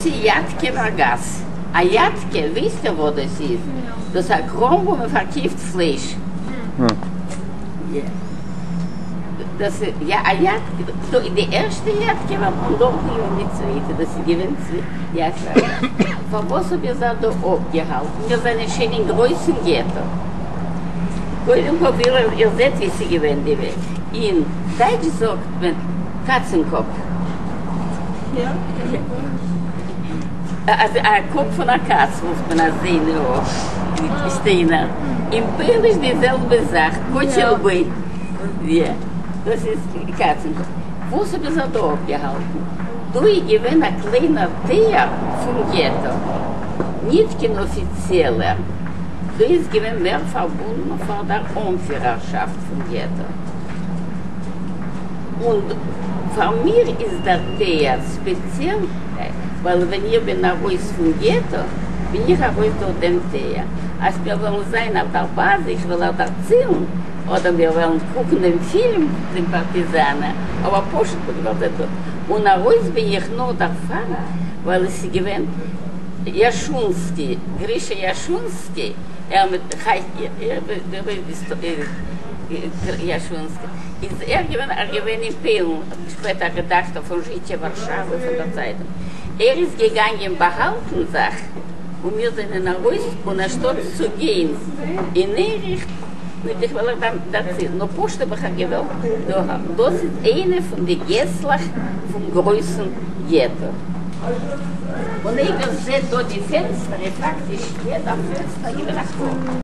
יאטקעווער גאס. א יאטקע, ווייסט איר וואס דאס איז? דאס איז א קראם וואו מען פארקויפט פלייש. דאס איז יא א יאטקע, דא איז די ערשטע יאטקעווער און דארטן איז געווען די צווייטע, דאס איז געווען צוויי יאטקעווער גאס. פארוואס האב איך זיך דא אפגעהאלטן? מיר זענען שוין אין גרויסן געטא. קודם כל וויל איך איר זעט ווי ס'איז געווען די וועג. אין דייטש זאגט מען קאצנקאפ. אז א קאפ פון א קאץ רופט מען אזוינע אויך שטיינער. אין פויליש די זעלבע זאך, kocie łby. דאס איז קאצנקאפ. וואס האב איך זיך דא אפגעהאלטן? דא איז געווען א קליינער טייל פון געטא, ניט קיין אפיציעלער. דא איז געווען מער פארבונדן פאר דער אנפירערשאפט פון געטא. און פאר מיר איז דער טייל ספעציעל, ווייל ווען איך בין ארויס פון געטא, בין איך ארויס דורך דעם טייל. אז מיר וועלן זיין אויף דער באזע, איך וועל אייך דערציילן, אדער מיר וועלן קוקן דעם פילם דעם פארטיזאנער, אבער פשוט וועט דא. און ארויס בין איך נאר דערפאר, ווייל עס איז געווען יאשונסקי, גרישא יאשונסקי, ער מיט חי, יאשונסקי, איז ער געווען ער געווען אין פוילן, שפעטער רעדאקטאר פון זשיטיע ווארשאווע פון דער צייטונג, ער איז געגאנגען באהאלטן זיך, און מיר זענען ארויס, און אנשטאט צו גיין אין איין ריכטונג, ניט איך וועל אייך דערציילן, נאר פשוט האב איך אייך געוואלט דא האבן, דאס איז איינע פון די געסלעך פון גרויסן געטא, און אויב איר זעט דא די פענסטער, איז פאקטיש יעדער פענסטער געווען א קראם.